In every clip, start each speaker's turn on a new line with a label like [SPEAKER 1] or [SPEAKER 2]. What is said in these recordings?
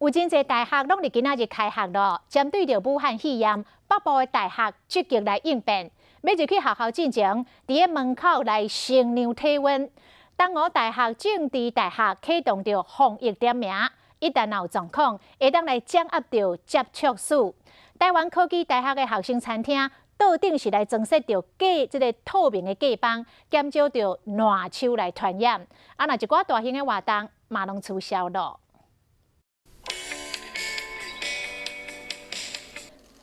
[SPEAKER 1] 有真濟大學攏佇今仔日開學囉，針對著武漢肺炎，北部的大學積極來應變，欲入去學校進前，佇个門口來先量體溫。東吳大學、政治大學啟動著防疫點名，一旦有狀況，會當來掌握著接觸史。臺灣科技大學的學生餐廳，桌頂是來裝設著隔這个透明的隔板，減少著爛手來傳染。啊，若一寡大型的活動嘛攏取消囉。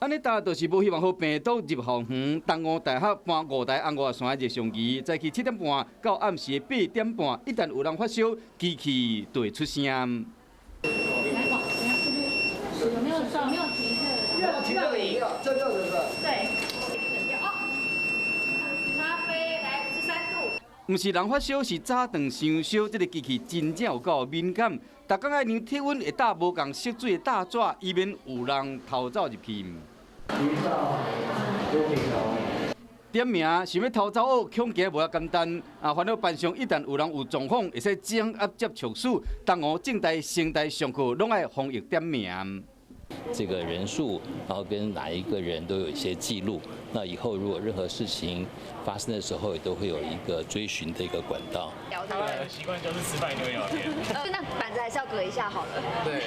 [SPEAKER 2] 按呢搭就是無希望予病毒入校園。東吳大學搬五台紅外線熱像儀，早起7點半到暗時8點半，一旦有人發燒，機器就會出聲。
[SPEAKER 3] 有沒有有沒有提熱？
[SPEAKER 4] 提熱飲料，這熱的是吧？
[SPEAKER 3] 對。咖啡來53度。
[SPEAKER 2] 毋是人發燒，是早頓傷燒。這个機器真正有夠敏感。逐工愛量體溫，會搭無仝色水的大紙，以免有人偷走入去。點名想欲偷走，恐驚無遐簡單。啊，煩惱班上一旦有人有狀況，會使掌握接觸史。東吳、政大、成大上課攏愛防疫點名。
[SPEAKER 5] 這個人數，然後跟哪一個人都有一些記錄。那以後如果任何事情發生的時候，也都會有一個追尋的一個管道。
[SPEAKER 6] 習慣就是吃飯就會聊天。
[SPEAKER 7] 那板子還是要隔一下好了。
[SPEAKER 2] 對。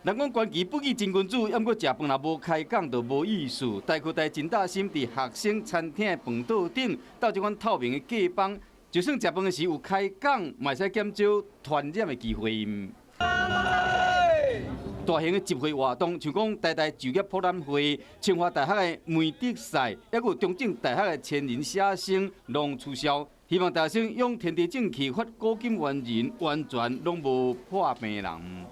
[SPEAKER 2] 人講關機不義真君子，毋過食飯若無開講就無意思。大科大真大心佇學生餐廳的飯桌頂，鬥這款透明的隔板，就算食飯的時有開講，嘛會使減少傳染的機會。大型的集會活動，像講台大就業博覽會、清華大學的媒體賽，抑閣有中正大學的千人寫生，攏取消。希望大學生養天地正氣，發古今完人，完全攏無破病人。